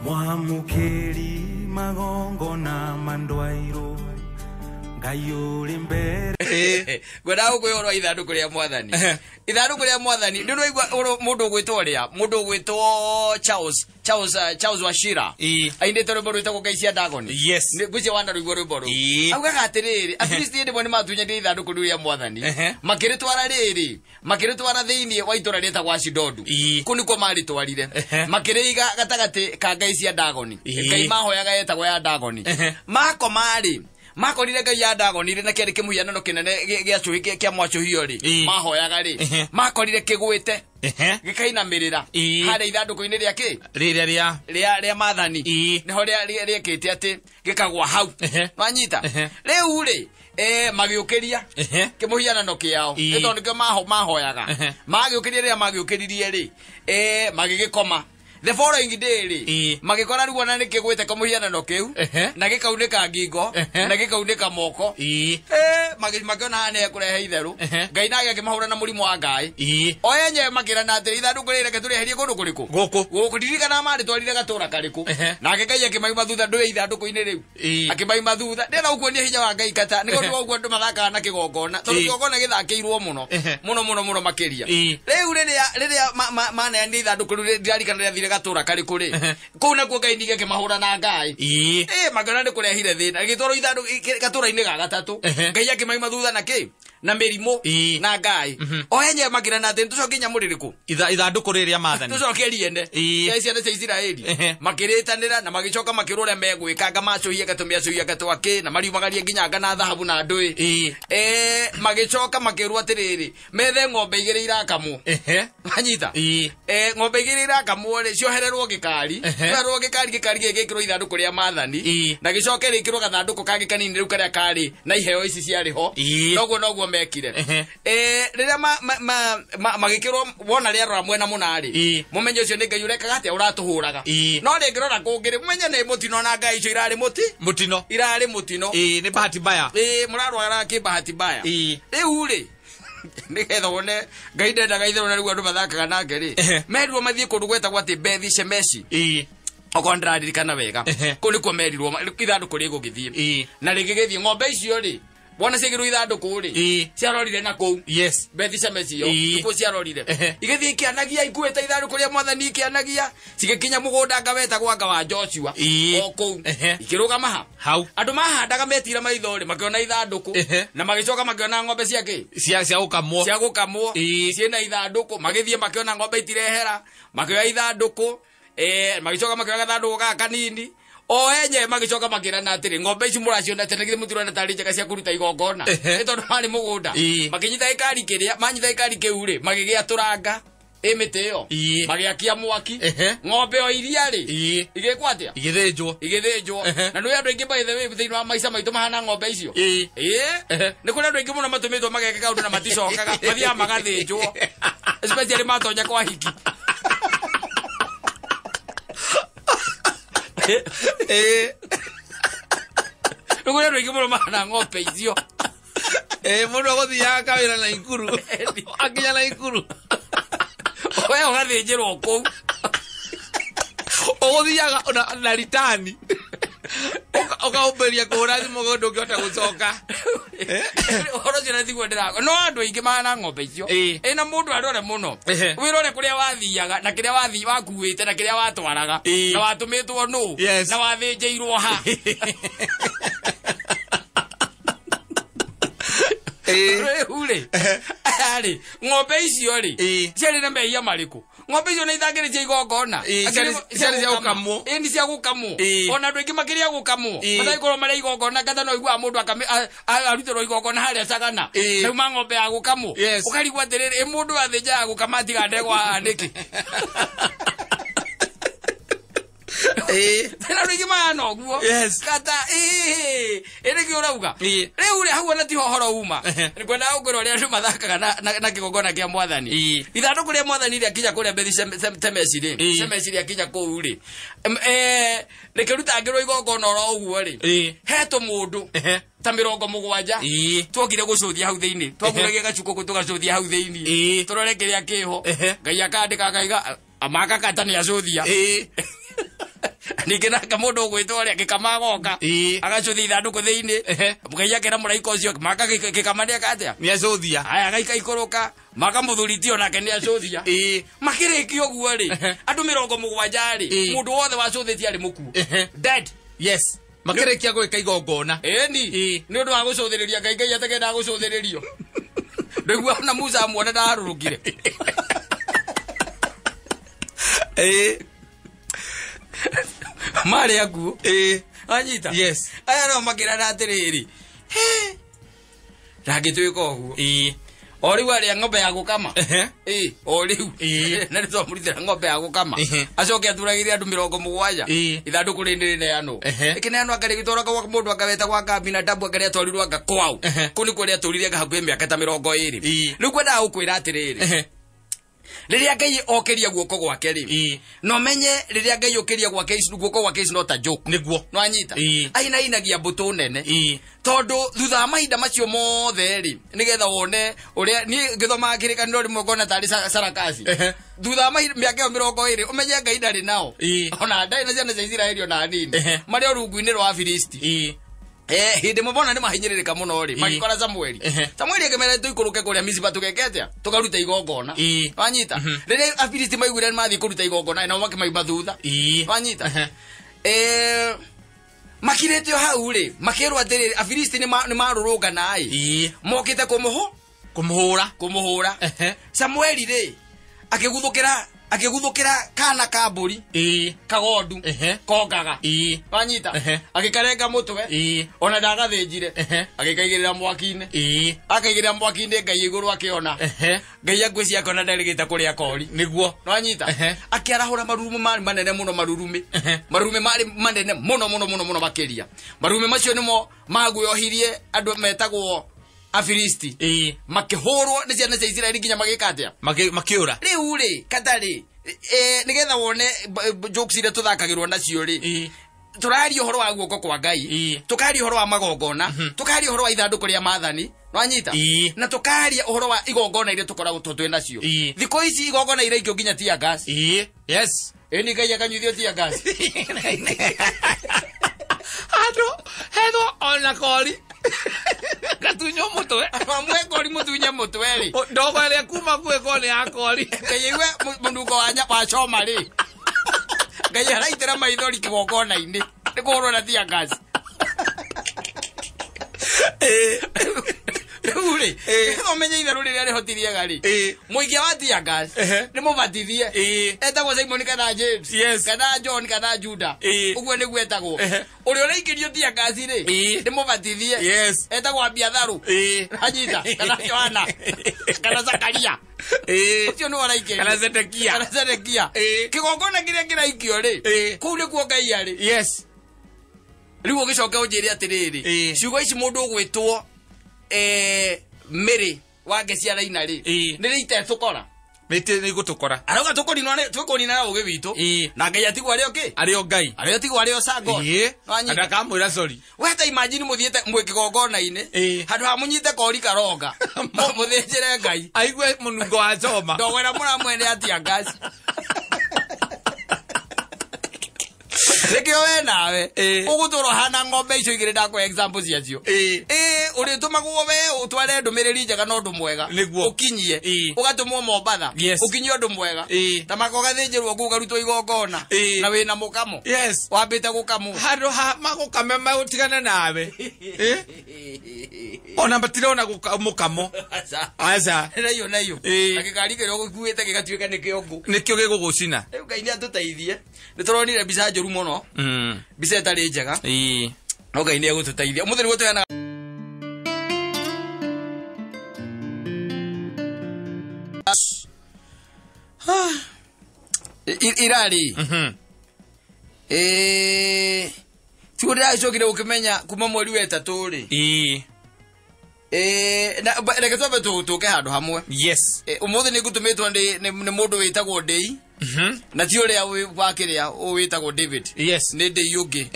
Mwamũkĩri magongona mandwairwo Ngai ũrĩ mbere. Ngwendaga gũkwĩra ũhoro wa ithandũkũ rĩa mwathani. Ithandũkũ rĩa mwathani nĩ ũraigua mũndũ ũgwĩtwo rĩa mũndũ ũgwĩtwo Charles Wachira. Ainĩte rwĩmbo rwĩtagwo Ngai cia Dagoni. Yes. Ngwĩciria wanarũigua rwĩmbo rũu. Ĩĩ. Augaga atĩrĩrĩ, Afilisti hĩndĩ ĩmwe nĩ matunyanire ithandũkũ rĩu rĩa mwathani. Makĩrĩtwara rĩrĩ, makĩrĩtwara thĩinĩ wa itũũra rĩtagwo Ashidodu. Kũu nĩkuo marĩtwarire. Makĩrĩiga gatagatĩ ka ngai cia Dagoni. Ngai mahoyaga yetagwo ya Dagoni. Makoma-rĩ, makorire ngai ya Dagoni rĩ, na kĩarĩ kĩmũhianano kĩnene gĩa cũhĩ, kĩa mwacũhio rĩ, mahoyaga rĩ, makorire kĩgwĩte, gĩkainamĩrĩra harĩa ithandũkũ-inĩ rĩa kĩ? Rĩrĩa rĩa Rĩa maathani. Nĩho rĩekĩte atĩ gĩkagwa hau. Wanyita? Rĩu rĩ, magĩũkĩria kĩmũhianano kĩao. Nĩ tondũ nĩkĩo mahoyaga. Magĩũkĩria rĩrĩa magĩũkĩririe rĩ, magĩgĩkoma. The following day rĩ, magĩkora rĩu ona nĩkĩgwĩte kamũhianano kĩu, na gĩkaunĩka ngingo, na gĩkaunĩka moko. Makĩona haha nĩhekũrehe itherũ. Ngai nake akĩmahũra na mũrimũ wa ngaĩ. O enyewe makĩrana atĩrĩ, ithandũkũ rĩrĩ reke tũrĩeherie kũndũ kũrĩkũ? Gũkũ. Gũkũ. Ndirikana marĩtwarire gatũra karĩkũ. Nake Ngai akĩmaima thutha ndũĩ ithandũkũ-inĩ rĩu. Akĩmaima thutha. Ndĩrenda gũkuonia hinya wa Ngai kata. Nĩ ũndũ wa ũguo andũ mathakaga na kĩgongona. Tondũ kĩgongona gĩthakĩirwo mũno. Mũno, mũno, mũno makĩria. Rĩu rĩrĩa maneanire ithandũkũ rĩu, ndirarikana rĩathire gatũra karĩkũ rĩ. Kũu nakuo Ngai ningĩ akĩmahũra na ngaĩ. Makĩona nĩ kũrehire thĩna. Rĩgĩtwarwo ithandũkũ gatũra-inĩ ga gatatũ. Ngai akĩmaima thutha na kĩ? Na mĩrimũ. Na ngaĩ. O enyewe makĩrana atĩ tũcokie nyamũ rĩrĩkũ? Ithandũkũ rĩrĩ rĩa maathani. Tũcokie riene. Cia ciana cia Isiraeli. Makĩrĩtanĩra na magĩcoka makĩrwo ũrĩa megwĩka, anga macũhie gatũmĩacũhia gatwakĩ, na mariumagarie nginya anga na thahabu na ndũĩ. Magĩcoka makĩrwo atĩrĩrĩ, methe ng'ombe igĩrĩ irakamwo. Wanyita? Ng'ombe igĩrĩ irakamwo rĩ, ciohererwo gĩkari. Ciohererwo gĩkari, gĩkari gĩkĩ gĩkĩrwo ithandũkũ rĩa maathani. Na gĩcoke rĩkĩrwo gathandũkũ kangĩ kanini rĩu karĩa karĩ na iheo ici ciarĩ ho. Noguo noguo mekire. Rĩrĩa magĩkĩrwo wona rĩarora mwena mũna rĩ, mũmenye ũcio nĩ Ngai ũrekaga atĩa, ũratũhũraga. No rĩngĩrora kũngĩ rĩ, mũmenye nĩ mũtino na Ngai icio irarĩ mũti? Mũtino. Irarĩ mũtino. Nĩ bahati mbaya. Mũrarwara kĩ bahati mbaya. Rĩu rĩ, nĩgetha wone Ngai ndendaga itherũ na rĩu andũ mathakaga nake rĩ, merirwo mathiĩ kũndũ gwetagwo atĩ Bethi Shemeshi. Okorwo ndĩraririkana wega. Kũu nĩkuo merirwo ithandũkũ rĩgũgĩthiĩ. Na rĩgĩgĩthiĩ ng'ombe icio rĩ, wona ciagĩrwo ithandũkũ rĩ, ciarorire na kũu. Bethi Shemeshi yo, nĩkuo ciarorire. Igĩthiĩ ikĩanagia, ikuĩte ithandũkũ rĩa mwathani ikĩanagia, cigĩkinya mũgũnda anga wetagwo anga wa Joshua. O kũu. Ikĩrũgama ha? Hau. Andũ mahandaga metira maitho rĩ, makĩona ithandũkũ. Na magĩcoka makĩona ng'ombe cia kĩ? Cia gũkamwo. Cia gũkamwo. Ciĩna ithandũkũ. Magĩthiĩ makĩona ng'ombe itirehera, makĩoya ithandũkũ. Magĩcoka makĩoya gathandũkũ gaka kanini. O enyewe magĩcoka makĩrana atĩrĩ, ng'ombe ici mũraciona atĩa, na githĩ mũtirona tarĩ njega cia kũruta igongona? Nĩ tondũ marĩ mũgũnda. Makĩnyita gĩkari kĩrĩa, manyita gĩkari kĩu rĩ, magĩgĩatũranga ĩ mĩtĩ ĩyo. Magĩakia mwaki. Ng'ombe o iria rĩ, igĩkwo atĩa? Igĩthĩnjwo. Igĩthĩnjwo. Na nĩ andũ aingĩ by the way thĩinĩ wa maica maitũ mahana ng'ombe icio. Nĩ kũrĩ andũ aingĩ mũno matũmĩtwo mageke kaũndũ na maticokaga, mathiaga magathĩnjwo. Especially matonya kwa hiki. Nĩ kũrĩ andũ aingĩ mũno mahana ng'ombe icio. Mũndũ agũthiaga kawĩra na ikuru. Akinya na ikuru. We ũgathĩnjĩrwo kũu. Ũgũthiaga na ritani. Ũkaũmbĩria kũhũra thimũ ũndũ ũngĩhota gũcoka. Ũhoro ũcio na tiguo ndĩraga. No andũ aingĩ mahana ng'ombe icio. Na mũndũ arore mũno. Wĩrore kũrĩa wathiaga na kĩrĩa wakuĩte na kĩrĩa watwaraga. Na watũmĩtwo nũ. Na wathĩnjĩirwo ha. Rĩu rĩ, aya rĩ, ng'ombe icio rĩ, ciarĩ na mehia marĩkũ? Ng'ombe icio nĩ ithangĩrĩ cia igongona. Ciarĩ cia gũkamwo. Nĩ cia gũkamwo. Ona andũ aingĩ makĩria gũkamwo. Matagĩkorwo marĩ igongona, ngatha no ũiguaga mũndũ arutĩrwo igongona harĩa Sagana. Rĩu ma ng'ombe ya gũkamwo. Ũkarigwo atĩrĩrĩ, ĩ mũndũ athĩnja ya gũkama atiga ndegwa haha nĩkĩ? Tena andũ aingĩ mahana ũguo. Kata, ĩ nĩkĩo ũrauga? Rĩu rĩ, hau ona tiho ũhoro uma. Nĩ ngwendaga gũkwĩra ũrĩa andũ mathakaga na kĩgongona kĩa mwathani. Ithandũkũ rĩa mwathani rĩakinya kũrĩa Bethi Shemeshi rĩ. Shemeshi rĩakinya kũu rĩ. Rĩkĩrutangĩrwo igongona oro ũguo rĩ. He tũmũndũ. Ta mĩrongo mũgwanja. Twokire gũcũthia hau thĩinĩ. Twakuragia gacuko kũ tũgacũthia hau thĩinĩ. Tũrore kĩrĩa kĩho. Ngai akandĩka akaiga, amakakata nĩ acũthia. Ningĩ nake mũndũ ũgwĩtwo ũrĩa gĩkama agoka. Agacuthia ithandũkũ thĩinĩ. Ngai akĩra mũraika ũcio maka gĩkama nĩeka atĩa? Nĩacũthia. Aya agaika ikũrũka maka mũthuri nake nĩacũthia. Makĩrĩkia ũguo rĩ, andũ 70 rĩ, mũndũ wothe wacũthĩtie arĩ mũkuũ. Dead. Yes. Makĩrĩkia gwĩka igongona. Ĩni. Nĩ ũndũ wa gũcũthĩrĩria Ngai, Ngai atakenda gũcũthĩrĩrio. Ndũigua ona Musa amuona ndaharũrũkire. Marĩ akuũ. Wanyita? Yes. Aya no makĩrana atĩrĩrĩ, ndangĩtuĩka ũguo. O rĩu arĩa ng'ombe ya gũkama. O rĩu. Na nĩtwamũrutĩra ng'ombe ya gũkama. Acoke aturagĩre andũ 70. Ithandũkũ rĩrĩ rĩneanwo. Ĩkĩneanwo anga rĩgĩtwarwo kwa mũndũ anga wetagwo anga Abinadabu anga rĩatwarirwo anga kwao. Kũu nĩkuo rĩatũrire anga hakuhĩ mĩaka ta 20. Rĩu kwendaga gũkwĩra atĩrĩrĩ, rĩrĩa Ngai okĩria guoko gwake rĩ, no menye rĩrĩa Ngai okĩria gwake guoko gwake is not a joke. Nĩguo. No anyita. Ainainagia mbũtũ nene. Tondũ thutha wa mahinda macio mothe rĩ, nĩgetha wone ũrĩa niĩ ngĩthomaga kĩrĩkanĩro rĩmwe ngona tarĩ sarakasi. Thutha wa mĩaka ĩyo 20 ũmenye Ngai ndarĩ nao. Ona ndarĩ na ciana cia Isiraeli ona nini. Marĩ o rungu-inĩ rwa Afilisti. Hĩndĩ ĩmwe bona nĩ mahinyĩrĩrĩka mũno rĩ, magĩkora Samueli. Samueli akĩmera tũikũrũke kũrĩa Mizipa tũgeke atĩa? Tũkarute igongona. Wanyita? Rĩrĩa Afilisti maiguire nĩ mathiĩ kũruta igongona, nao makĩmauma thutha. Wanyita? Makirĩte o hau rĩ, makĩrwo atĩrĩrĩ, Afilisti nĩ marũrũngana ĩ. Mokĩte kũmũhũra. Kũmũhũra. Samueli rĩ, akĩguthũkĩra kana ka mbũri. Kagondu. Kongaga. Wanyita? Agĩkarenga mũtwe. Ona ndagathĩnjire. Agĩkaigĩrĩra mwaki-inĩ. Akaigĩrĩra mwaki-inĩ Ngai igũrũ akĩona. Ngai angwĩciria akĩona ndarĩgĩte kũrĩa kori. Nĩguo. Wanyita? Akĩarahũra marurumo marĩ manene mũno marurumĩ. Marurumĩ marĩ manene mũno mũno mũno mũno makĩria. Marurumĩ macio nĩmo maguohirie andũ metagwo Afilisti. Makĩhũrwo nĩ ciana cia Isiraeli nginya magĩka atĩa? Makĩũra. Rĩu rĩ, katarĩ, nĩgetha wone jokes iria tũthakagĩrwo nacio rĩ, tũraria ũhoro wa guoko kwa Ngai, tũkaria ũhoro wa magongona, tũkaria ũhoro wa ithandũkũ rĩa maathani, nwanyita? Na tũkaria ũhoro wa igongona iria tũkoragwo twĩ nacio. Thikũ ici igongona iria ikio nginya tear gas. Yes. Ĩni Ngai akanyuithio tear gas. Andũ hethwo ona kori. Gatunyo mũtwe. Amwe kori mũtunye mũtwe rĩ. Ndogo ĩrĩa kuma gwĩko nĩ ya kori. Ngai aigue mũnungo wa choma rĩ. Ngai araitĩra maithori kĩgongona-inĩ. Nĩ kũhũrwo na tear gas. Rĩu rĩ, nĩgetha ũmenye itherũ rĩrĩa rĩhotiriega rĩ, mũikia wa tear gas nĩ mũbatithie. Etagwo Simon kana James, kana John kana Judah. Ũguo nĩguo etagwo. Ũrĩa ũraikĩrio tear gas rĩ, nĩ mũbatithie. Etagwo Abiatharu. Anyita, kana Johana, kana Zakaria. Ũcio nĩwe ũraikĩrio. Kana Zedekia. Kana Zedekia. Kĩgongona kĩrĩa kĩraikio rĩ, kũu nĩkuo Ngai arĩ. Yes. Rĩu ũgĩcoke ũnjĩre atĩrĩrĩ, ciugo ici mũndũ ũgwĩtwo Mary wa Ngeciaraina rĩ, nĩ rĩ itetũkora. Nĩ igũtũkora. Arauga tũkũnina na ũgĩ witũ. Na Ngai atigwo arĩ o kĩ? Arĩ o Ngai. Arĩ atigwo arĩ o Sango. Ndakamwĩra sorry. We ta imagine mũthiĩte mwĩ kĩgongona-inĩ, handũ ha mũnyite kori karonga, mũthĩnjĩre Ngai. Aigue mũnungo wa choma. Ndogo ĩrĩa mũramwene atia gas. Nĩkĩo we nawe ũgũtũra ũhana ng'ombe icio igĩrĩ ndakũhe example ciacio. Ũrĩtũmagwo we ũtware ndũmĩrĩri njega na ũndũ mwega. Nĩguo. Ũkinyie. Ũgatũmwo Mombatha. Ũkinyie ũndũ mwega. Ta maka ũgathĩnjĩrwo kũu ũkarutwo igongona. Na wĩna mũkamo. Yes. Wambĩte gũkamwo. Handũ ha magũkame maũtigane nawe. Ona matirona mũkamo. Aca. Nayo nayo. Na gĩkari kĩrĩa ũgũkuĩte gĩgatuĩka nĩkĩo ngũ. Nĩkĩo gĩgũgũcina. Rĩu Ngai nĩ atũteithie. Nĩ tũronire mbica njũru mũno. Mbica ĩtarĩ njega. No Ngai nĩ egũtũteithia. Ũmũthĩ nĩguo tũheanaga irarĩ. Tiguo ndĩragĩcokire gũkĩmenya kuma mweri wa ĩtatũ rĩ. Reke twambe tũke handũ hamwe. Yes. Ũmũthĩ nĩ ngũtũmĩtwo nĩ mũndũ wĩtagwo Ndĩi. Na ti ũrĩa wa kĩrĩa wĩtagwo David. Yes. Nĩ Ndĩi ũngĩ.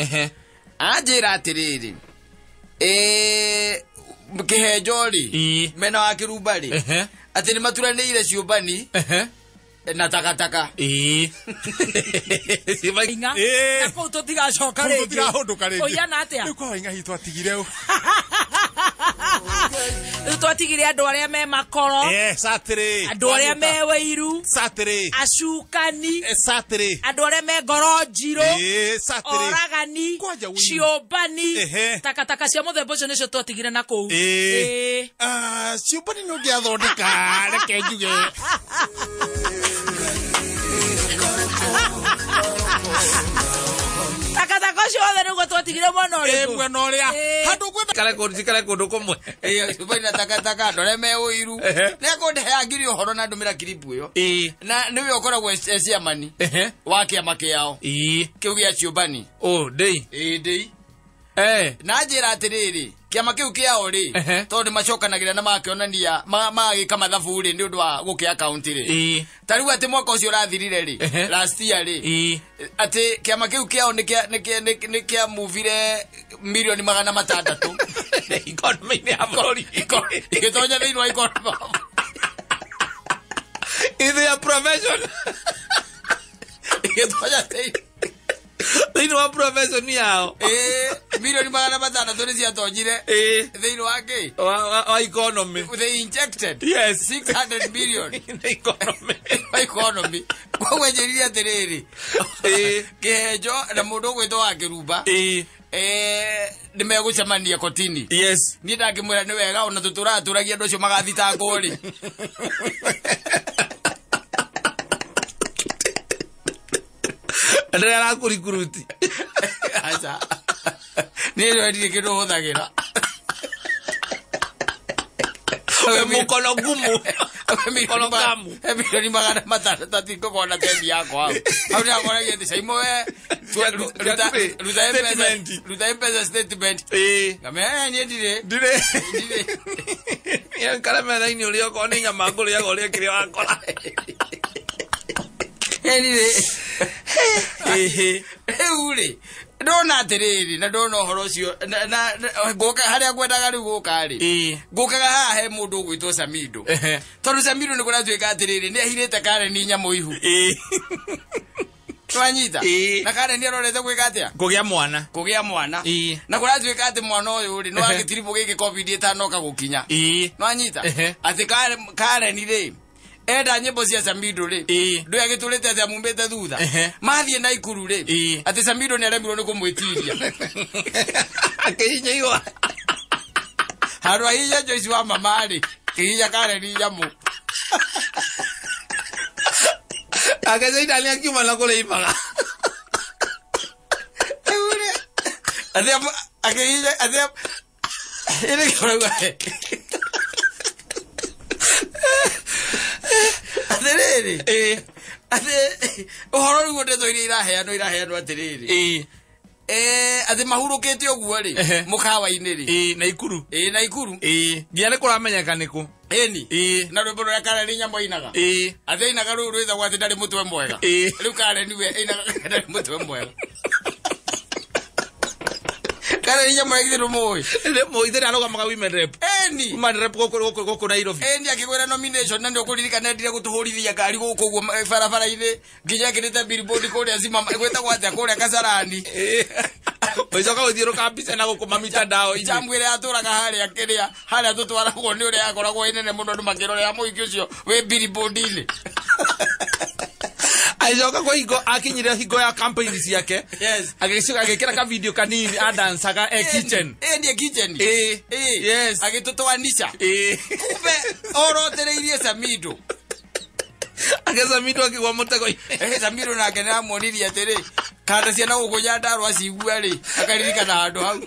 Anjĩra atĩrĩrĩ, kĩhenjo rĩ, mena wa kĩrumba rĩ, atĩ nĩ maturanĩire ciũmbani Na takataka. Ĩĩ. Inga. Na kũu tũtigacoka rĩngĩ. Tũtirahũndũka rĩngĩ. Ũhiana atĩa? Rĩu kwa Waing'a hihi twatigire ũ? Rĩu twatigire andũ arĩa me makoro. Satĩrĩ. Andũ arĩa me wĩiru. Satĩrĩ. Acukani. Satĩrĩ. Andũ arĩa me ngoro njirũ. Satĩrĩ. Oragani. Kwanja wĩiru. Ciũmbani. Takataka cia mũthemba ũcio nĩcio twatigire na kũu. Ciũmbani nĩ ũngĩathondeka reke njuge. Takataka ũcio wothe nĩguo twatigire mwena ũrĩkũ? Mwena ũrĩa. Handũ ngwenda Cikare kũndũ kũmwe. Ciũmbani na takataka andũ arĩa me ũiru. Nĩekũndehea ngiri ũhoro na ndũmĩra kiribu ĩyo. Na nĩwe ũkoragwo e ciamani wa kĩama kĩao. Kĩu gĩa ciũmbani. Ndĩi. Ndĩi. Na njĩra atĩrĩrĩ, kĩama kĩu kĩao rĩ, tondũ nĩmacokanagĩra na makĩonania magĩka mathabu rĩ nĩ ũndũ wa gũkĩ account rĩ. Ta rĩu atĩ mwaka ũcio ũrathirire rĩ, last year rĩ, atĩ kĩama kĩu kĩao nĩ kĩamuvire milioni 600. Economy-inĩ ya bũrũri. Ĩgĩtonya thĩinĩ wa economy. Is their profession. Ĩgĩtonya thĩinĩ. Thĩinĩ wa profession yao. Milioni 600 nĩ ciatonyire thĩinĩ wa kĩ? Wa economy. They injected. Yes. 600 million. In the economy. Wa economy. Koguo njĩrire atĩrĩrĩ. Kĩhenjo na mũndũ ũgwĩtwo wa Kĩrumba. Nĩ megũcemania kotini. Yes. Niĩ ndangĩmwĩra nĩ wega ona tũtũraga andũ acio magathitangwo rĩ. Andũ arĩa arakũrikuruti. Aca. Niĩ rĩo ndirĩ kĩndũ hũthagĩra. Mũkono ngumu. Mũkono ngamu. Milioni 600 tingũkorwo na tendi yakwa hau. Hau nĩakoragia atĩ Caimo we ruta M-Pesa statement. Ngamĩra niĩ ndirĩ. Ndirĩ. Niĩ ngara metha-inĩ ũrĩa okorwo nĩ nyama ngũrĩaga ũrĩa kĩrĩa wakora. Ndirĩ. Rĩu rĩ ndona atĩrĩrĩ na ndona ũhoro ũcio ngũka harĩa ngwendaga rĩu gũka rĩ ngũkaga haha he mũndũ ũgwĩtwo Samido. Tondũ Samido nĩ kũratuĩka atĩrĩrĩ nĩ ahirĩte Karen nyamũ ihu. Twanyita na Karen arorete gwĩka atĩa? Kũgĩa mwana. Kũgĩa mwana. Na kũratuĩka atĩ mwana ũyũ rĩ no agĩtiribũ gĩkĩ COVID ĩtanoka gũkinya. Nwanyita atĩ Karen rĩ enda nyimbo cia Samido rĩ ndũ agĩtũrĩte atĩ amumĩte thutha mathiĩ na Ikuru rĩ atĩ Samido nĩ aremirwo nĩ kũmwĩtiria akĩhinya igwa handũ ahinya Joyce wa mama rĩ kĩhinya Karen nyamũ agecaitani akiuma na kũrĩa imaga atĩ akĩhinya atĩ ĩrĩ kũrauga atĩrĩrĩ atĩ ũhoro rĩu ndeto iria iraheanwo atĩrĩrĩ atĩ mahurũkĩte ũguo rĩ mũkawa-inĩ rĩ na Ikuru na Ikuru nginya nĩ kũramenyeka nĩkũ ĩni na rwĩmbo rũrĩa Karen nyamũ ainaga atĩ ainaga rũu rwĩtagwo atĩ ndarĩ mũtwe mwega rĩu Karen we ainaga ndarĩ mũtwe mwega Karen nyamũ githĩ ndũmũĩ nĩ ithe arũgamaga women rep eni women rep gũkũ Nairobi eni akĩgwĩra nomination na nĩ ũkũririkana endire gũtũhũrithia ngari gũkũ ũguo barabara-inĩ nginya ekĩrĩte billboard kũrĩa Zimama gwĩtagwo atĩa kũrĩa Kasarani ũgĩcoka gũthiũrũka mbica na gũkũ mamitandao-inĩ jamu ĩrĩa yatũraga harĩa kĩrĩa harĩa tũtwaragwo nĩ ũrĩa yakoragwo ĩnene mũno andũ makĩrorera mũingĩ ũcio wĩ billboard-inĩ Aicoka kwa hingo akinyire hingo ya campaign ciake Yes. Agĩcoka agĩkĩra ka video kanini adancaga e kitchen Ĩ kitchen Yes. Agĩtũtwanisha kumbe orotereirie Samido Ake Samido akĩgwa mũtego-inĩ Samido nake nĩamuonirie atĩrĩ kanda ciana gũkũ Nyandarũa cigua rĩ akaririkana handũ hau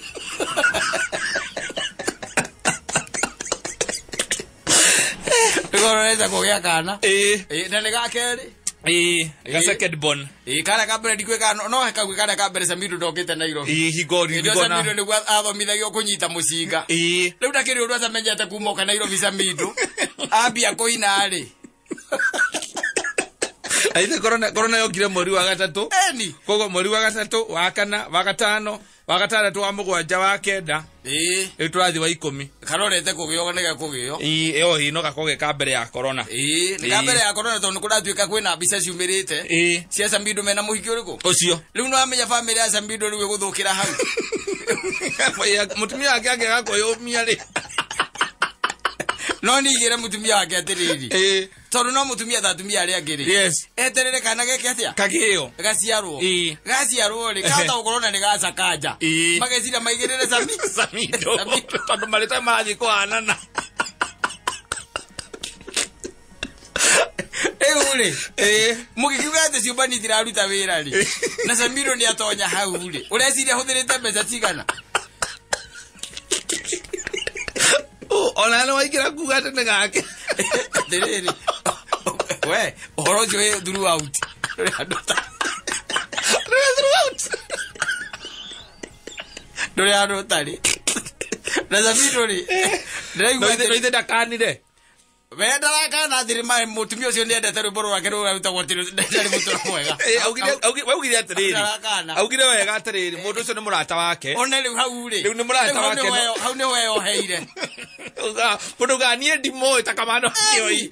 Nĩkororete kũgĩa kana na nĩ ga kerĩ Ga second born. Kana ka mbere ndikwĩka no kau kana ka mbere Samido ndokĩte Nairobi. Hingo Hĩndĩ Samido nĩguo athomithagio kũnyita mũcinga. Rĩu ndakĩrĩ ũndũ atamenyete kuma oka Nairobi Samido. Ambia kũina rĩ. Aithe corona yokire mweri wa gatatũ. Eni. Koguo mweri wa gatatũ, wa kana, wa gatano, Wa gatandatũ, wa mũgwanja, wa kenda. Rĩu tũrathiĩ wa 10. Karorete kũgĩo nĩ gekũgĩo. Ĩyo ĩ no gakorwo ge ka mbere ya corona. Nĩ ka mbere ya corona tondũ nĩ kũratuĩka kwĩna mbica ciumĩrĩte cia Samido mena mũhiki ũrĩkũ. Ũcio. Rĩu nĩ wamenya bamĩrĩ ya Samido rĩu ĩgũthũkĩra hau. Mũtumia wake angĩaga kwĩyũmia rĩ. No nĩigĩre mũtumia wake atĩrĩrĩ. Tondũ no mũtumia ta atumia arĩa angĩ rĩ. Yes. Eterere kana geke atĩa? Kagĩo. Gaciarwo. Gaciarwo rĩ, kahota gũkorwo na nĩ gacakanja. Mageciria maigĩrĩre Samido. Tondũ marĩtwa marathiĩ kũhanana. Rĩu rĩ, mũgĩkiuga atĩ ciũmbani itiraruta wĩra rĩ, na Samido nĩ atonya hau rĩ, ũreciria ahũthĩrĩte mbeca cigana? Ona nĩ waingĩra kuga atĩ nĩ gake. Atĩrĩrĩ, we, ũhoro ũcio wĩ throughout. Ndũrĩ handũ ũtarĩ. Throughout. Ndũrĩ handũ ũtarĩ. Na Samido rĩ, ndĩraigua No ithe ndakanire. We ndarakana atĩrĩ mũtumia ũcio nĩendete rwĩmbo rwake rũrĩa rwĩtagwo atĩrĩ ndarĩ mũtũro mwega. Augire atĩrĩrĩ. Ndarakana. Augire wega atĩrĩrĩ, mũndũ ũcio nĩ mũrata wake. One rĩu hau rĩ. Rĩu nĩ mũrata wake. Hau nĩho weyoheire. Mũndũ ugaga niĩ ndimũĩ ta kamano kĩoi.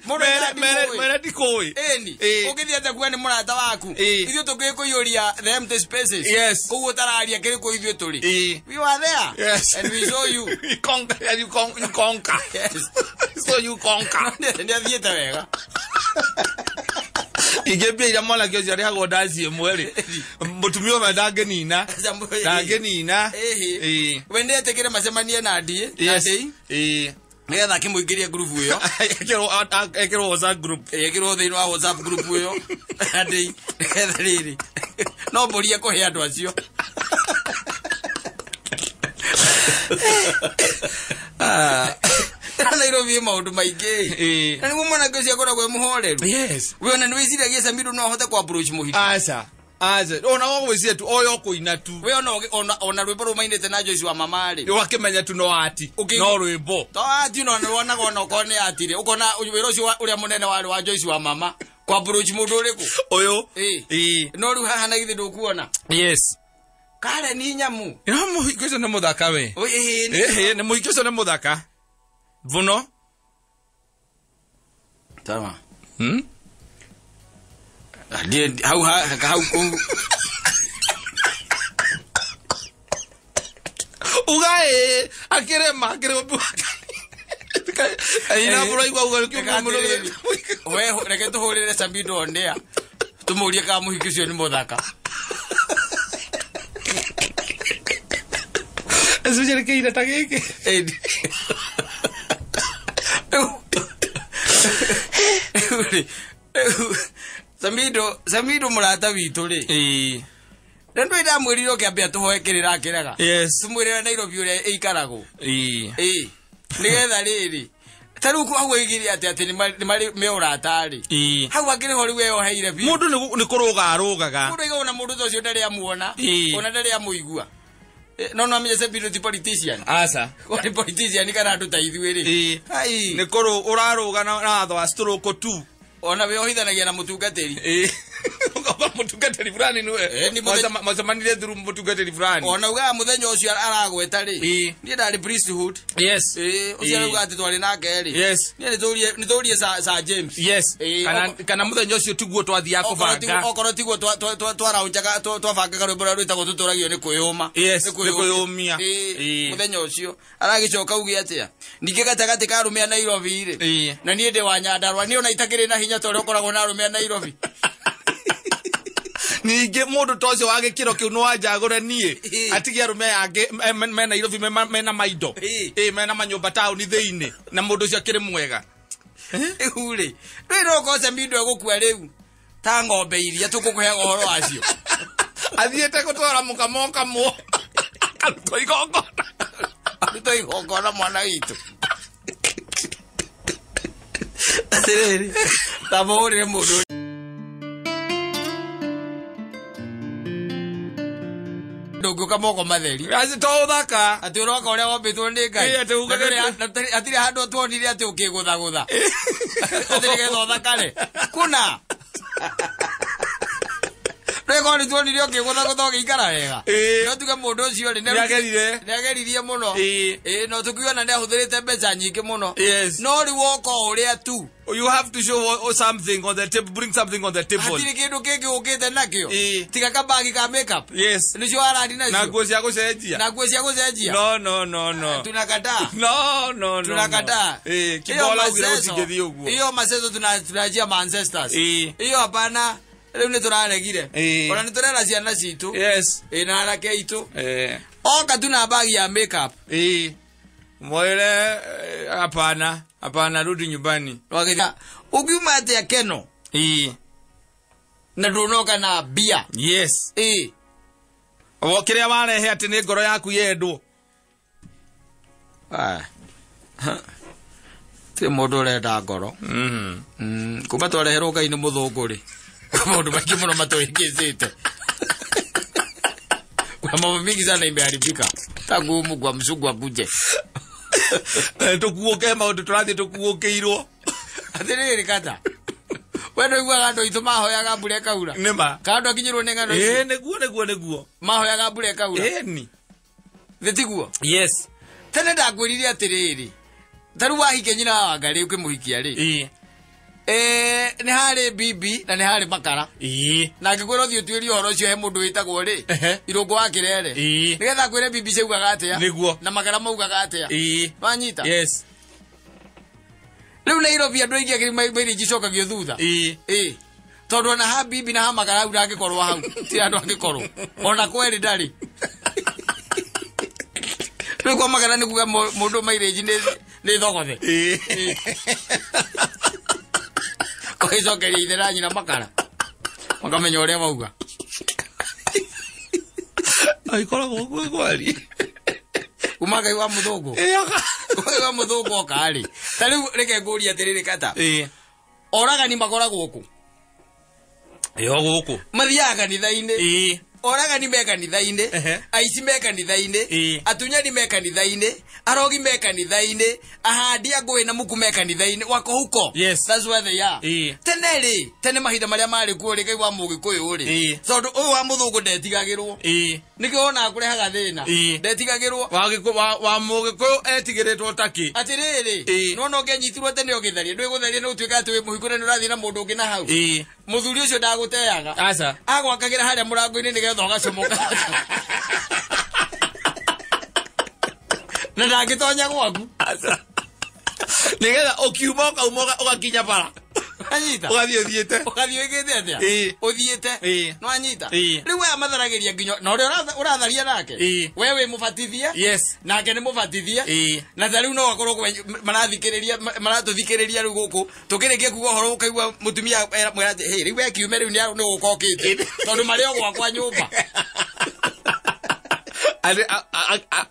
Mere ndikũĩ. Ĩni. Ũngĩthiĩ atĩa kuga nĩ mũrata waku. Ithuĩ tũngĩkũiyũria the empty spaces. Yes. Koguo ũtararia kĩrĩkũ ithuĩ tũrĩ. We were there. Yes. And we saw you. You conquer. You conquer. Yes. So you conquer. Nĩ athiĩte wega. Ingĩ mbia iria mwanake ũcio arĩhagwo ndaci ĩmwe rĩ, mũtumia ũmwe ndangĩnina. Ndangĩnina. We nĩ etĩkĩre macemanie na ndiĩ. Yes. Nĩgetha akĩmũingĩrie group ĩyo. Ekĩrwo WhatsApp group. Ekĩrwo thĩinĩ wa WhatsApp group ĩyo. Ndĩi. Nĩgetha rĩrĩ. No mbũri ekũhe andũ acio. Nairobi maũndũ maingĩ. Na nĩguo mwanake ũcio akoragwo e mũhoreru. Yes. We ona nĩwĩciragia Samido no ahote kũ approach mũhiki. Aca. Aca. Ona wogwĩciria tu oyo kũina tu. We ona ona rwĩmbo rũmainĩte na Joyce wa mama rĩ. Wakĩmenya tu no ati. No rwĩmbo. To ati no rwonaga ona okorwo nĩ atire. Ũkona wĩra ũcio ũrĩa mũnene warĩ wa Joyce wa mama. Kũ approach mũndũ ũrĩkũ? Ũyũ. No rĩu haha na githĩ ndũkuona. Yes. Kare ni nyamu. No mũhiki ũcio nĩ mũthaka we. Nĩ mũhiki ũcio nĩ mũthaka. Vuno. Tama. Hau hau kũu. Uga ĩ akĩrema akĩrema. Ina mũraigua uga kĩu mũno. We reke tũhũrĩre Samido on air. Tũmũrie kana mũhiki ũcio nĩ mũthaka. Especially kĩira ta gĩkĩ. Samido mũrata witũ rĩ. Na ndũĩ ndamwĩrire ũkĩambia tũhoe kĩrĩra akĩrega. Yes. Tũmwĩrĩre Nairobi ũrĩa ĩikaragwo. Nĩgetha rĩrĩ. Ta rĩu hau oigire atĩ atĩ nĩ marĩ me ũrata rĩ. Hau akĩrĩ ho rĩu eyoheire biũ. Mũndũ nĩ kũrũga arũgaga. Mũndũ aigaga ona mũndũ ta ũcio ndarĩ amuona. Ona ndarĩ amũigua. No no amenye Samido ti politician. Aca. Nĩ politician kana andũ ta ithuĩ rĩ. Nĩ kũrũ ũrarũga na watho wa stroke tu. Ona we ohithanagia na mũtungatĩri. Ũkoba mũtungatĩri fulani nĩwe. Macemanire through mũtungatĩri fulani. Ona ugaga mũthenya ũcio aragweta rĩ. Niĩ ndarĩ priesthood. Yes. Ũcio arauga atĩ twarĩ nake rĩ. Yes. Niĩ nĩtũrie Sir James. Yes. Kana mũthenya ũcio tiguo twathiaga kũbanga. Okorwo tiguo twaraunjaga twabangaga rwĩmbo rũrĩa rwĩtagwo tũtũragio nĩ kwĩyũma. Yes, nĩ kwĩyũmia. Mũthenya ũcio aragĩcoka uge atĩa? Ningĩ gatagatĩ ka arũme a Nairobi rĩ. Na niĩ ndĩ wa Nyandarũa, niĩ ona itakĩrĩ na hinya ta ũrĩa ũkoragwo na arũme a Nairobi. Ningĩ mũndũ ta ũcio wa gĩkĩro kĩu no anjagũre niĩ atige arũme angĩ me Nairobi mena maindo mena manyũmba taũni thĩinĩ na mũndũ ũcio akĩrĩ mwega. Rĩu rĩ, ndũĩ no ũkorwo Samido egũkua rĩu ta ng'ombe iria tũkũkũheaga ũhoro wacio. Athiĩte gũtwara mũkamo kamwo akarutwo igongona. Arutwo igongona mwana witũ. Atĩrĩrĩ, ta mũhũrĩre mũndũ. Ndũngĩũka moko matheri. To ũthaka. Atĩ ũroka ũrĩa wombĩtwo nĩ Ngai. Hatirĩ handũ tuonire atĩ ũkĩgũthagũtha. Atĩ nĩgetha ũthakare. Kuna. Rĩko nĩ tuonire ũkĩgũthagũtha ũgĩikara wega. No tuge mũndũ ũcio rĩ nĩageririe mũno. No tũkiuga na nĩahũthĩrĩte mbeca nyingĩ mũno. Yes. No rĩu woka ũrĩa tu. You have to show something on the table, bring something on the table. Hatirĩ kĩndũ kĩngĩ ũkĩte nakĩo. Tiga kabagi ka makeup. Yes. Nĩcio warandi nacio. Na nguo cia gũcenjia. Na nguo cia gũcenjia. No no no no. Tunakataa. No no no. Tunakataa. Kibola ugira utingĩthiĩ ũguo. Iyo macezo tunajia ma ancestors. Iyo hapana. Rĩu nĩ tũraregire. Ona nĩ tũrera ciana citũ. Yes. Na anake aitũ. Oka tu na bagi ya makeup. Mwere hapana. Hapana, rudi nyumbani. Ukiuma atĩa Keno? Na ndũnoka na mbia. Yes. O kĩrĩa warehe atĩ nĩ ngoro yaku yendwo. Ti mũndũ ũrenda ngoro. Kuma twareherwo Ngai nĩ mũthũngũ rĩ. Maũndũ maingĩ mũno matũhĩngĩcĩte. Kuna mambo mingi sana imeharibika tangu Mungu wa mzungu akuje. Tukuoke maũndũ tũrathiĩ tũkuũkĩirwo. Atĩrĩrĩ kata. We ndũiguaga andũ aitũ mahoyaga mbura ĩkaura. Nĩma. Kana ndwakinyĩrwo nĩ ng'ano icio? Nĩguo nĩguo nĩguo. Mahoyaga mbura ĩkaura. Ĩni. Thĩ tiguo? Yes. Tene ndakwĩrire atĩrĩrĩ. Ta rĩu wahikia nyina wa Wangarĩ ũkĩmũhikia rĩ. Nĩ harĩ bibi na nĩ harĩ makara. Na ngĩkwĩra ũthiĩ ũtuĩrie ũhoro ũcio he mũndũ wĩtagwo rĩ. Irũngũ wa Kĩrere. Nĩgetha ngwĩre bibi ciaugaga atĩa. Nĩguo. Na makara maugaga atĩa. Wanyita? Yes. Rĩu Nairobi andũ aingĩ akĩrĩ mairĩnji icokagio thutha. Tondũ ona ha bibi na ha makara hau ndangĩkorwo hau. Ti andũ angĩkorwo. Ona kwerĩ ndarĩ. Rĩu kwa makara nĩ kuga mũndũ mairĩnji nĩ thogothe. Ũgĩcokeria ithe na nyina makara. Makamenya ũrĩa mauga. Aikoragwo ũguo kwari. Kuma Ngai wa mũthũngũ. Ngai wa mũthũngũ oka rĩ. Ta rĩu reke ngũrie atĩrĩrĩ kata. Oragani makoragwo kũ? Yo gũkũ. Mathiaga kanitha-inĩ. Oragani me kanitha-inĩ, aici me kanitha-inĩ, atunyani me kanitha-inĩ, arogi me kanitha-inĩ, ahandi a ngũĩ na muku me kanitha-inĩ, wako huko. Yes. That's where they are. Tene rĩ, tene mahinda marĩa marĩ kuo rĩ, Ngai wa mũgĩkũyũ rĩ. Tondũ ũyũ wa mũthũngũ ndetigagĩrwo. Nĩkĩo wonaga kũrehaga thĩna. Ndetigagĩrwo. Wa mũgĩkũyũ etigĩrĩtwo takĩ. Atĩrĩrĩ, nĩwona ũngĩanyitirwo tene ũgĩtharia, ndwĩgũtharia nĩ ũtuĩka atĩ wĩ mũhiku na nĩ ũrathiĩ na mũndũ ũngĩ na hau. Mũthuri ũcio ndagũteaga. Aca. Agwakagĩra harĩa mũrango-inĩ nĩgetha ũgacomoka. Na ndangĩtonya gwaku. Aca. Nĩgetha ũkiuma ũkauma ũgakinya bara. Wanyita? Ũgathiĩ ũthiĩte. Ũgathiĩ ũigĩte atĩa? Ũthiĩte. Nĩwanyita? Rĩu aya matharagĩria nginya na ũrĩa ũratharia nake. We wĩ mũbatithie. Yes. Nake nĩ mũbatithie. Na ta rĩu no akorwo marathikĩrĩria maratũthikĩrĩria rĩu gũkũ. Tũkĩrĩkia kuga ũhoro ũkaigua mũtumia mwĩra atĩ, "Hey, rĩu we kiume rĩu nĩ gũka ũkĩte." Tondũ marĩ o gwakwa nyũmba.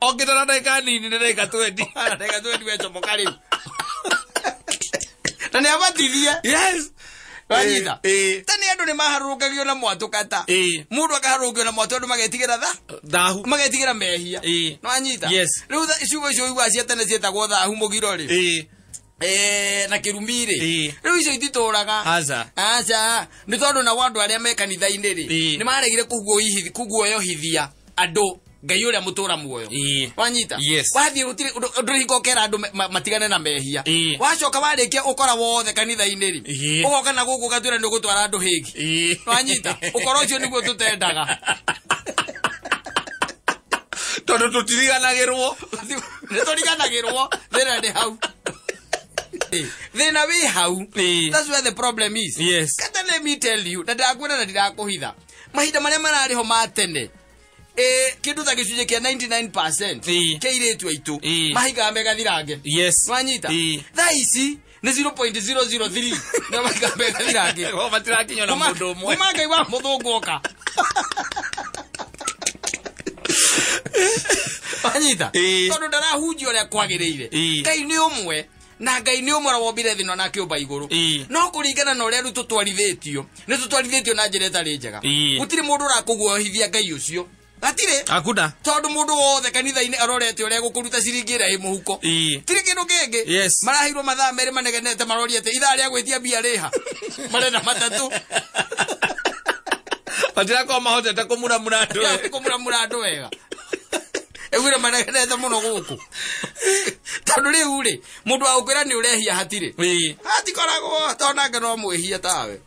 Okĩte na ndagĩka nini nĩ ndagĩka 20. Ndagĩka 20 wecomoka rĩu. Na nĩ abatithie. Yes. Wanyita? Tene andũ nĩ maharũrũkagio na mwatũ kata. Mũndũ akaharũrũkio na mwatũ andũ magetigĩra tha. Thahu. Magetigĩra mehia. Nĩwanyita? Yes. Rĩu ciugo icio ũiguaga cia tene ciĩtagwo thahu mũgiro rĩ. Na kĩrumi rĩ. Rĩu icio ititũraga. Aca. Aca. Nĩ tondũ nao andũ arĩa me kanitha-inĩ rĩ. Nĩ maregire kũguoyohithia andũ Ngai ũrĩa mũtũra muoyo. Wanyita? Yes. Wathiĩ gũtirĩ ndũrĩ hingo ũkera andũ matigane na mehia. Wacoka warĩkia ũkora wothe kanitha-inĩ rĩ. Ũgoka na gũkũ ũgatwĩra nĩ ũgũtwara andũ hĩgi. Wanyita? Ũkora ũcio nĩguo tũtendaga. Tondũ tũtiriganagĩrwo. Nĩ tũriganagĩrwo. Thĩna nĩ hau. Thĩna wĩ hau. That's where the problem is. Yes. Kata let me tell you, na ndakwĩra na ndirakũhitha. Mahinda marĩa mararĩ ho ma tene. Kĩndũ ta gĩcunjĩ kĩa 99% kĩa airĩtu aitũ mahingaga megathirange. Yes. Wanyita? Thaa ici nĩ 0.003 nĩo mahingaga megathirange. Matirakinywo na mũndũ ũmwe. Kuma Ngai wa mũthũngũ oka. Wanyita? Tondũ ndarahunjia ũrĩa kwagĩrĩire. Ngai nĩ ũmwe. Na Ngai nĩ ũmwe wombire thĩ na akĩũmba igũrũ. No kũringana na ũrĩa rĩu tũtwarithĩtio, nĩ tũtwarithĩtio na njĩra ĩtarĩ njega. Gũtirĩ mũndũ ũrakũguoyohithia Ngai ũcio. Hatirĩ. Hakuna. Tondũ mũndũ wothe kanitha-inĩ arorete ũrĩa egũkũruta ciringi ĩrĩa ĩ mũhuko. Tirĩ kĩndũ kĩngĩ. Yes. Maraheirwo mathaa merĩ manegenete maroria atĩ ithaa rĩa gwĩtia mbia rĩha. Marenda matatũ. Matirakorwo mahotete kũmuramura andũ wega. Kũmuramura andũ wega. Ĩguire maregerete mũno gũkũ. Tondũ rĩu rĩ, mũndũ wa gũkwĩra nĩ ũrehia hatirĩ. Ĩĩ. Hatikoragwo tondũ nake no mwĩhia tawe.